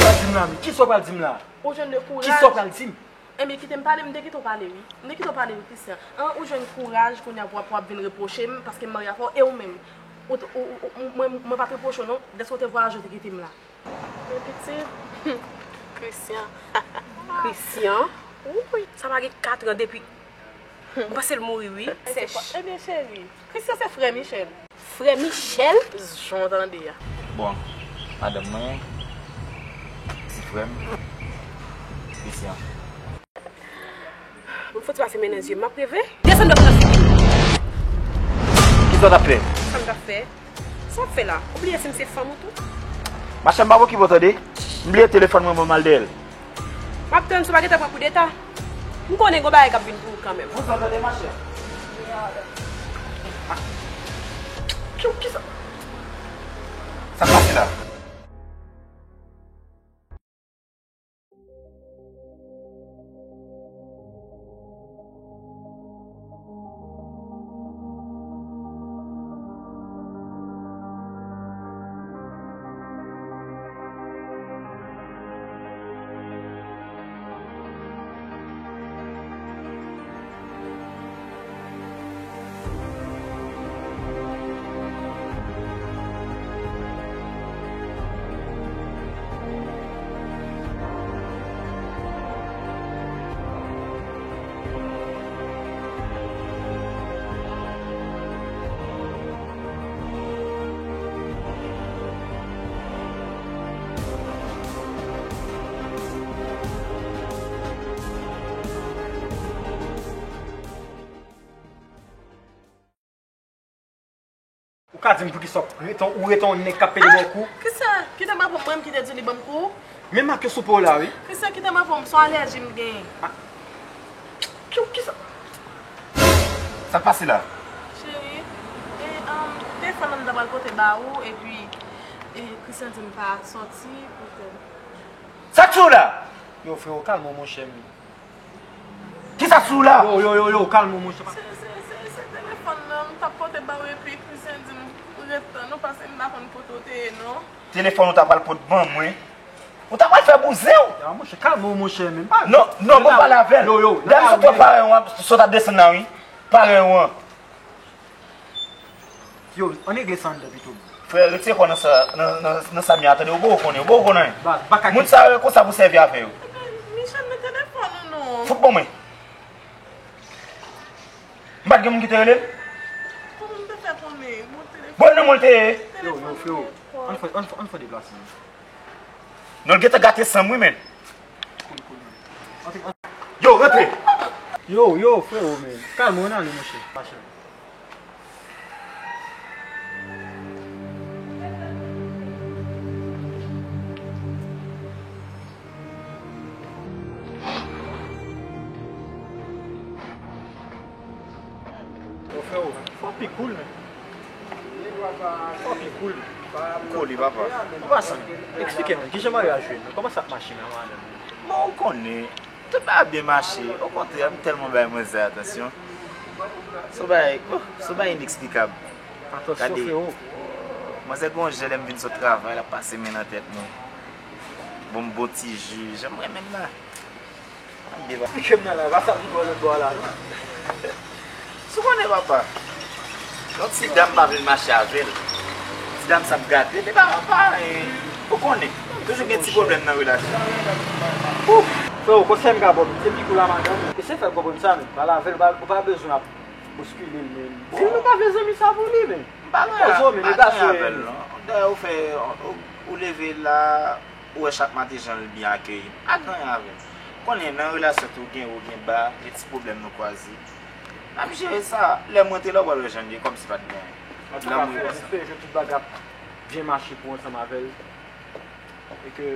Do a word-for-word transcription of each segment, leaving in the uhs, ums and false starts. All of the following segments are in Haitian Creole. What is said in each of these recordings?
Di m la, men kisa w pral di m la? Ou jwenn de kouraj. Kisa w pral di m? Ebyen, kite m pale, m te kite w pale, wi. M te kite w pale, wi, Christian. An, ou jwenn kouraj, kounye a pou w ap, pou w ap vin repwoche m, paske m marye avè w, e ou menm? Ou, ou, ou, ou, mwen, mwen pa t repwoche w, non, dèske w te vwayaje, w te kite m la. Men pitit, Christian. Christian? Wi. Sa pa gen katran depi. M panse l mouri, wi. Sèch. Ebyen, cheri, Christian se frè Michel. Frè Michel? Jan w tande a. Bon, madanm mwen, ti frè m, Christian. Mwen fouti pase men nan zye m, m ap reve. Desann dòt nan figi m. Kisa w t ap fè? Sa m t ap fè? Sa w ap fè la? Ou bliye si m se fanm ou tou? Machè, m p ap okipe w tande. M bliye telefòn mwen, mwen m al dèyè l. M ap tann si w pa gentan pran koudeta. M konnen gon bagay k ap vin pou ou kanmenm. Bon, sa w tande, machè. Ki, kisa? Sa k pase la? Ou ka di m poukisa w rete, ou rete yon nèg k ap pede ba w kou? Kisa? Kite m avè w, mwen ki te di li ban m kou? Men mak yo sou po w la, wi. Kisa? Kite m avè w, se yon alèji m genyen. Ah. Ki, kisa? Sa k pase la? Cheri, e, um, telefòn nan m ta pral pote ba ou, epi, e, Christian di m pa sòti, poutèt. Sa k sou w la? Yo, frewo, kalme w, monchè m. Kisa sou w la? Yo, yo, yo, yo, kalme w, monchè. Se, se, se, se telefòn nan m t ap pote ba w epi Christian di m ret tann ou paske m pa konn kote w te ye, non. Telefòn ou ta pral pot ban mwen. Ou ta pral fè bouzen w. Ya, monchè, kalme w, monchè, men pa. Non, non, bon, pale avè l. Yo, yo, dam sou pran parenn w an, sot ap desann la, wi. Parenn w an. Yo, ann regle sa anndan pito. Frè, retire kò w nan sa, nan, nan, nan sa m ye a, tande, ou poko konnen, ou poko konnen anyen. Baz, baka. Moun sa yo konsa pou sèvi avè yo. Michel, men telefòn ou non. Fout ban mwen. M pa t gen moun ki te rele l? Kòman m te fè konnen? Bon, telefòn. Bon, nan mwen l te ye. Yo, yo, frewo. Ann fè, ann fè, ann fè deplase, non. Non, l gentan gate san m, wi, men. Yo, rantre! Yo, yo, frewo, men. Kalme w, ann ale, monchè. Mache. Yo, frewo, fò w pi cool, men. Fò w pi cool. Cool, papa. An pasan, eksplike mwen, kijan maryaj ou ye, men? Kòman sa ap mache menm, madanm? Bon, ou konnen, tout bagay ap byen mache. Okontrè, m tèlman bay manzè atansyon. Se yon bagay, oh, se yon bagay ineksplikab. Atansyon, frewo. Manzè gon jan lè m vin sot travay, l ap pase men nan tèt mwen. Bon, m bon ti ji, jan m renmen l la. Pike m nan la, pa sa m pran lòt bò a la, non. Si w konnen, papa, yon ti dam pa vle mache avè l. Ti dam sa ap gade l, epa, papa, e, ou konnen, toujou gen ti pwoblèm nan relasyon. Ouf! Frewo, konsèy m ka ba w, se pi kou la madanm ou. Eseye fè l konprann sa, men. Pale avè l, ou pa, ou pa bezwen ap boskile l, men. Di l nou pa vle zanmi sa pou li, men. M pa gen anyen avè l, non. Dayè, ou fè, ou, ou leve la, ou wè chak maten jan l byen akeyi m. M pa gen anyen avè l. Ou konnen, nan relasyon tou, gen wo, gen ba, gen ti pwoblèm nou kwaze. N ap jere sa. Lè m rantre la, ou pral wè jan l ye, kòmsi pa t gen anyen. Antouka, frè, m espere ke tout bagay ap byen mache pou ou ansanm avè l. E ke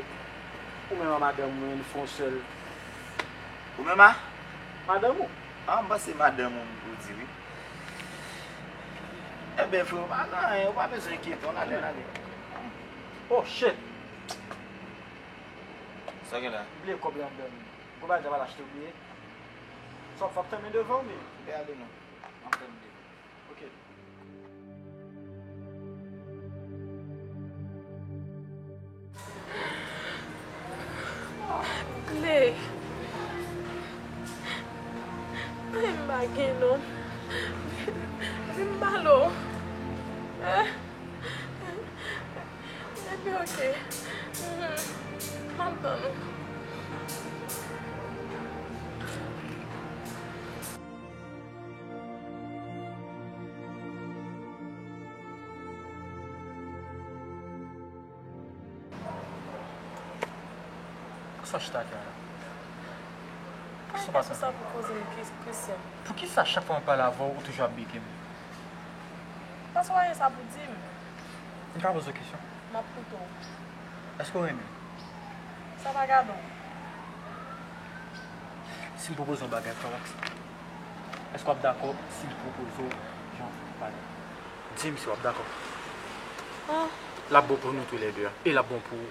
ou menm ak madanm ou, nou fè yon sèl. Ou menm a? Madanm ou. Ah, m panse madanm ou, ou di wi. Enben, frewo, pa gen anyen, ou pa bezwen enkyete w, n ale, n ale. Oh, shit! Sa gen la? M bliye kòb la anndan. Gon bagay m t ap al achte, ou bliye? Sa w ap tann mwen devan, men. Be ale non. M ap tann devan. Ok. Gen non. Vin m pale w. Eh. Epi oke. Mhm. M ap tann ou. Sa w chita atè a la? Sa w pase? Sa pou koze m, Kris-, Christian. Poukisa chak fwa mwen pale avè w, ou toujou ap bege m? Paske w pa gen sa pou di m. M ka poze w kesyon? M ap koute w. Èske w renmen m? Sa pa gade w. Si m pwopoze w yon bagay, èske w ap aksepte? Èske w ap dakò si m pwopoze w yon bagay? Di m si w ap dakò. Ah. L ap bon pou nou toulède a. E l ap bon pou ou.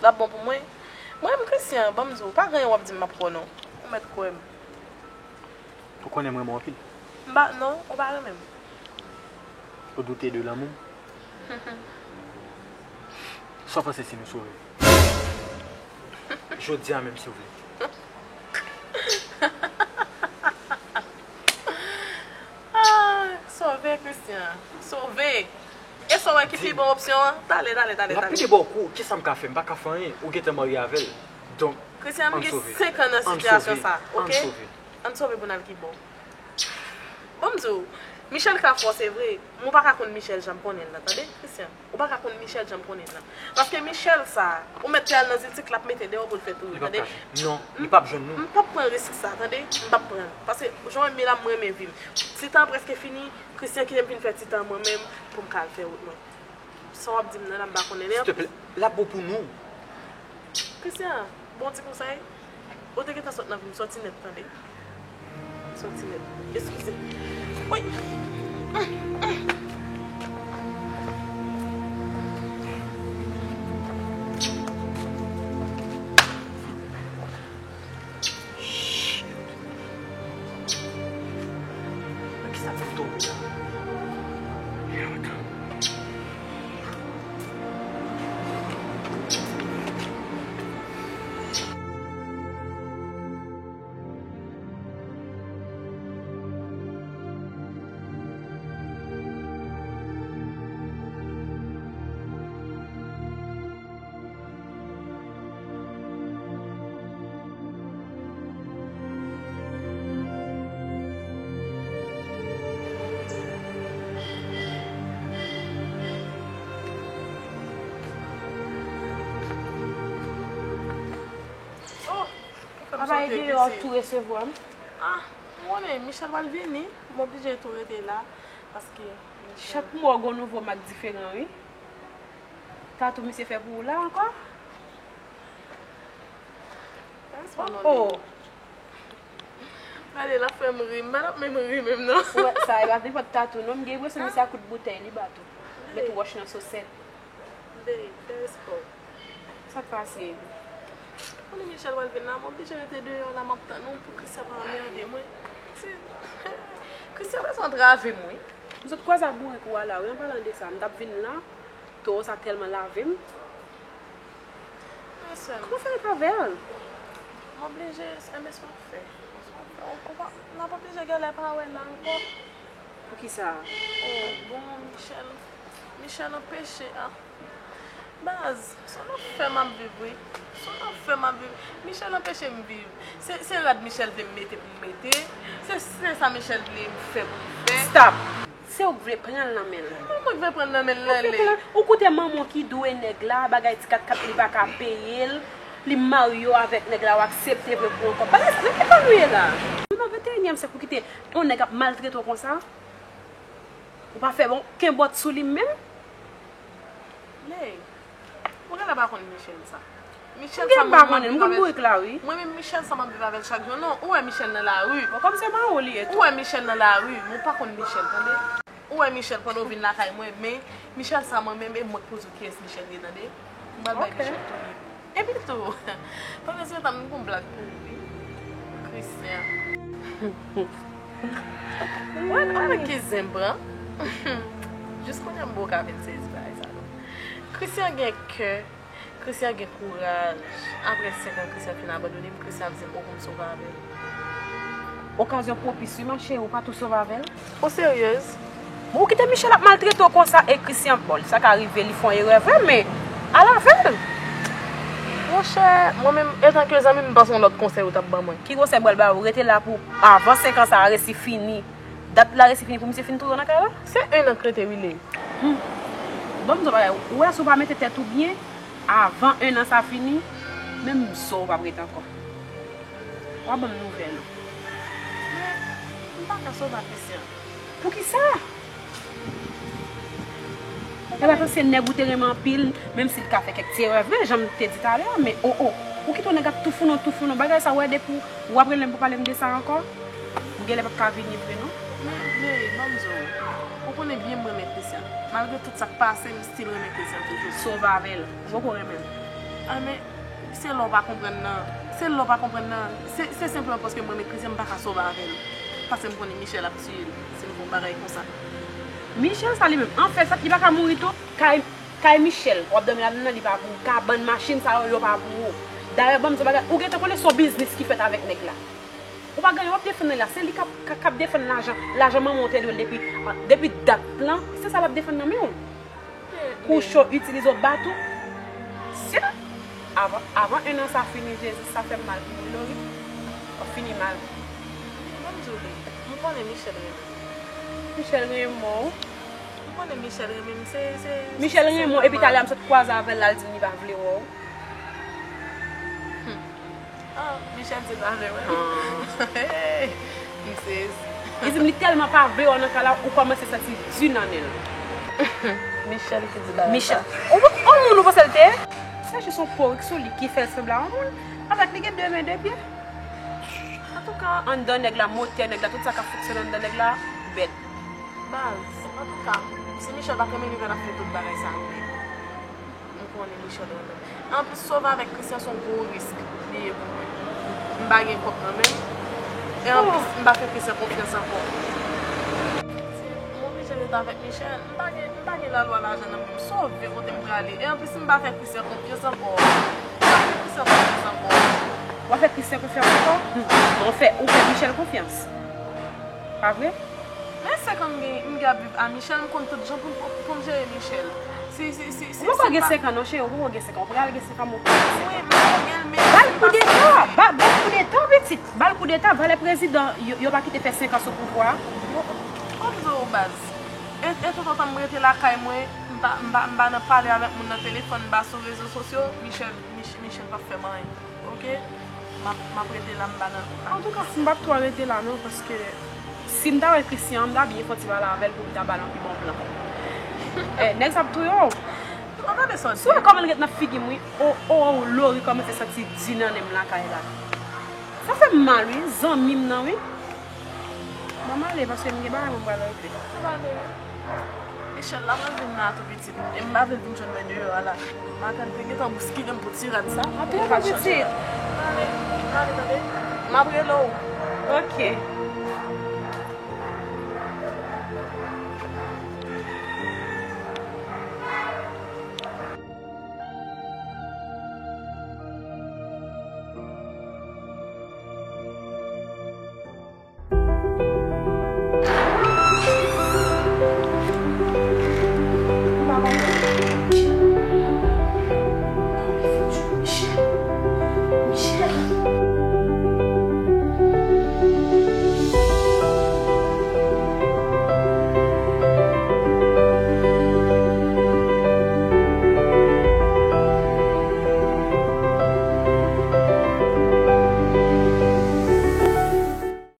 L ap bon pou mwen? Mwen menm, Christian, ban m di w, pa gen anyen w ap di m m ap kwè w non. Ou mèt kwè m. Ou konnen m renmen w anpil. M pa, non, ou pa renmen m. Ou doute de lanmou m? Sa w panse si nou sove? Jodi a menm si w vle. Ah, sove, Christian. Sove. E sa w wè ki pi bon opsyon an? Talè, talè, talè, talè. L ap pede ba w kou. Kisa m ka fè? M pa ka fè anyen. Ou gentan marye avè l. Donk, Christian, m gen senk an nan sitiyasyon sa, oke? Ann sove. Ann sove pou n al pi bon. Bon, m di w, Michel ka fò, se vre, men w pa ka konn Michel jan m konnen l lan, tande, Christian? Ou pa ka konn Michel jan m konnen l lan. Paske Michel sa, ou mèt fè al nan zil tik, l ap mete deyò pou l fè touye, tande? Non, li p ap jwenn nou. M p ap pran risk sa, tande? M p ap pran l. Paske jan w wè m ye la, m renmen vi m. Ti tan an prèske fini, Christian kite m fin fè ti tan an mwen menm pou m ka al fè wout mwen. Sa w ap di m nan la, m pa konnen li. Silteplè, l ap bon pou nou. Christian, bon ti konsèy. Ou te gentan sot nan vi m, soti nèt, tande. Soti nèt. Eskize. Woy! Shit. Nan kisa m ap tonbe la? Merde. Oh, ou fè m sote, isi. Papa, e deyò tou resevwa m. Ah, m konnen Michel pral vini, m oblije tou rete la, paske Michel. Chak mwa w gon nouvo mak diferan, wi. Tatou misye fè pou ou la ankò? Respon non, oh. Gade, l ap fè m ri. M pa t ap menm ri menm, non. Ou wè sa, e pa nenpòt tatou, non. M gen enpresyon misye a kout boutèy li bat ou. Met wòch nan sosèt. Babe, fè respè w. Sa k pase? Konnen Michel pral vin la, m oblije rete deyò la, m ap tann ou pou Christian pa anmède mwen. Christian bezwen antrave m, wi. M sot kwaze ak bourik ou a la, wi, an palan de sa, m t ap vin la, towo sa tèlman lave m. Mesye m. Kòman fè l pa vè l? M oblije, se mesye w ap fè. Ou pa, n ap oblije genlè pa wè la ankò. Poukisa? Oh, bon, Michel. Michel anpeche a. Baz, se yon lanfè m ap viv, wi. Se yon lanfè m ap viv. Michel anpeche m viv. Se, se rad Michel vle m mete pou m mete. Se, se sa Michel vle m fè pou m fè. Stop! Se ou k vle pran l nan men l. Mwen, mwen k vle pran l nan men l, ale. Ou koute manman w ki dwe nèg la, bagay ti kat kat li pa ka peye l, li marye w avèk nèg la, w aksepte vre pou yon kòb. Bagay sa, nan ki tan nou ye la? Nou nan venteyinyèm syèk, ou kite yon nèg ap maltrete w konsa? Ou pa fè bon kenbòt sou li menm? Ley, ou genlè pa konn Michel sa. Michel sa mwen, mwen pa konn l, m konn bourik la, wi. Mwen menm, Michel sa m ap viv avè l chak jou. Non, ou wè Michel nan lari. Bon, kòm se mawon li ye tou. Ou wè Michel nan lari, men w pa konn Michel, tande. Ou wè Michel pandan w vin lakay mwen, men Michel sa mwen menm, e mwen k poze w kiyès Michel ye, tande. M pral bay Michel touye. Epi tou, pandan se tan, m gon blag pou ou, wi. Christian. Wè, wè ki zen m pran. Jis kounye a m poko ka vin sezi bagay sa non. Christian gen kè, Christian gen kouraj. Apre senk an Christian fin abandone m, Christian ap di m, o, pou m sove avè l. Okazyon pwopis wi, ma chérie, ou pa tou sove avè l? Ou seryez? Bon, ou kite Michel ap maltrete w konsa e Christian, bon, sa ka rive, li fè yon erè vre, men al avè l. Monchè, mwen menm, etanke zanmi, m panse yon lòt konsèy ou t ap ban mwen. Ki konsèy m pral ba ou? Rete la pou avan senk an sa a resi fini. Dat la resi fini pou misye fin touye w nan kay la? Se en an k rete wi, Ley. Hmm. Bon, m di w bagay, ou wè si w pa mete tèt ou byen, avan en an sa fini, menm zo w p ap rete ankò. W a ban m nouvèl ou. Men, m pa ka sove ak Christian. Poukisa? E pa paske nèg ou te renmen anpil, menm si l ka fè kèk ti erè vre, jan m te di talè a, men o o, ou kite yon nèg ap toufounen w, toufounen w, bagay sa w wè depi w ap rele m pou pale m de sa ankò? M genlè p ap ka vini vre non. Men, men, ban m di w, ou konnen byen m renmen Christian. Malgre tout sa k pase, m still renmen Christian toujou. Sove avè l. Ou poko renmen l. A, men, se lè w pa konprann nan. Se lè w pa konprann nan. Se, se senpleman paske m renmen Christian, m pa ka sove avè l. Paske m konnen Michel ap tiye l si m fè yon bagay konsa. Michel sa li menm, anfèt, li pa ka mouri tou. Kay, kay Michel, w ap dòmi ladan l, li pa pou ou. Kabann, machin sa yo, yo pa pou ou. Dayè, ban m di w bagay, ou gentan konnen se yon biznis ki fèt avèk nèg la. Ou pa gen anyen, w ap defann nèg la. Se li k ap, k ap, k ap defann lajan, lajan manman w te dwe l depi, depi dat lan. Se sa l ap defann nan men w. Kou cho itilize w bat ou. Sè, avan, avan en an sa fini, Jezi, sa fè m mal pou ou, Lori. W ap fini mal. Ban m di w, Lori, m konnen Michel renmen m. Michel renmen w? M konnen Michel renmen m, se, se, se Michel renmen w, epi talè a m sot kwaze avè l, l al di m li pa vle wè w. Hmm. Ah, Michel di l pa vle wè m. Ah. Hey, m sezi. Li di m li tèlman pa vle wè w nan kay la, ou kòmanse santi di nan nen l. Michel ki di bagay sa. Michel. Ou, ou moun ou panse l te ye? Se jis yon porik sou li ki fè l sanble a yon moun. Avèk li gen de men, de pye. Antouka. Anndan nèg la, motè nèg la, tout sa k ap fonksyone anndan nèg la, bèt. Baz, antouka, si Michel pa t renmen m, li pa t ap fè tout bagay sa yo. M konnen Michel renmen m. Anplis, sove avèk Christian se yon gwo risk li ye pou mwen. M pa gen kòb nan men m. E anplis, m pa fè Christian konfyans ankò. Si m oblije ret avèk Michel, m pa gen, m pa gen lalwa lajan nan men m. Sove kote m prale. E anplis, m pa fè Christian konfyans ankò. M pa fè Christian konfyans ankò. W ap fè Christian konfyans ankò? Bon, ou fè, ou fè Michel konfyans. Pa vre? Men senk an m gen, m gen ap viv a Michel, m konn tout jan pou, pou, pou m jere Michel. Si, si, si, si, Ou poko si gen pa senk an non, cheri, ou poko gen senk an. Ou pral gen senk an, men ou poko gen senk an. Wi, men ou gen l, men Ba l koudeta, ba, ba l koudeta, pitit. Ba l koudeta, valè prezidan, yo, yo pa kite fè senk an sou pouvwa a. Bon, kòm di w baz. E, e tout otan m rete lakay mwen, m pa, m pa, m pa nan pale avèk moun nan telefòn, m pa sou rezo sosyo, Michel, Mich-, Michel p ap fè m anyen. Oke? M ap, m ap rete la, m pa nan, m pa Antouka, m p ap twò rete la non, paske si m ta wè Christian, m ta byen fè yon ti pale avè l pou m ta ba l yon pi bon plan. Eh, nèg sa ap touye w. Ou gade sa w di. Si w wè kòman l ret nan figi m, wi. O, o, o, Lori kòmanse santi di nan nen m lakay la. Sa fè m mal, wi. Zanmi m nan, wi. Bon, m ale, paske m gen bagay mwen pral regle. Sa va, Lori? Michel la pral vin la tou pitit. E m pa vle l vin jwenn mwen deyò a la. Matant te gentan bouskile m pou ti rad sa. Atè, pitit. M ale, m ale, tande. M ap rele w. Oke.